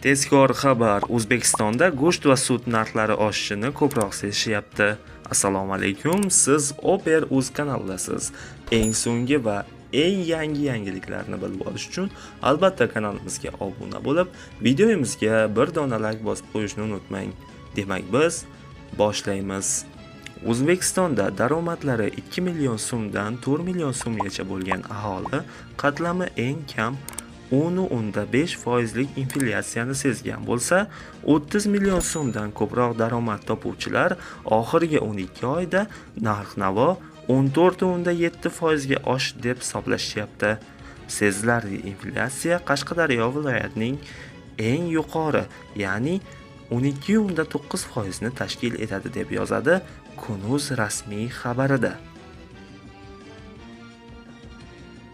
Tezkor xabar: O'zbekistonda go'sht va sut narxlari oshishini ko'proq sezishyapti. Assalomu alaykum, siz Oper Uz kanalidasiz. Eng so'nggi va eng yangi yangiliklarni bilib olish uchun albatta kanalimizga obuna bo'lib, videomizga bir dona like bosib qo'yishni unutmang. Demak, biz boshlaymiz. O'zbekistonda daromadlari 2 million so'mdan 4 million so'mgacha bo'lgan aholi qatlami eng kam 10,5 foizlik inflyatsiyani sezgan bo'lsa, 30 million so'mdan ko'proq daromad topuvchilar oxirgi 12 oyda narx-navo 14,7 foizga oshdi deb hisoblashyapti. Sezilarli inflyatsiya Qashqadaryo viloyatining eng yuqori, ya'ni 12,9 foizni tashkil etadi deb yozadi Kunuz rasmiy xabarida.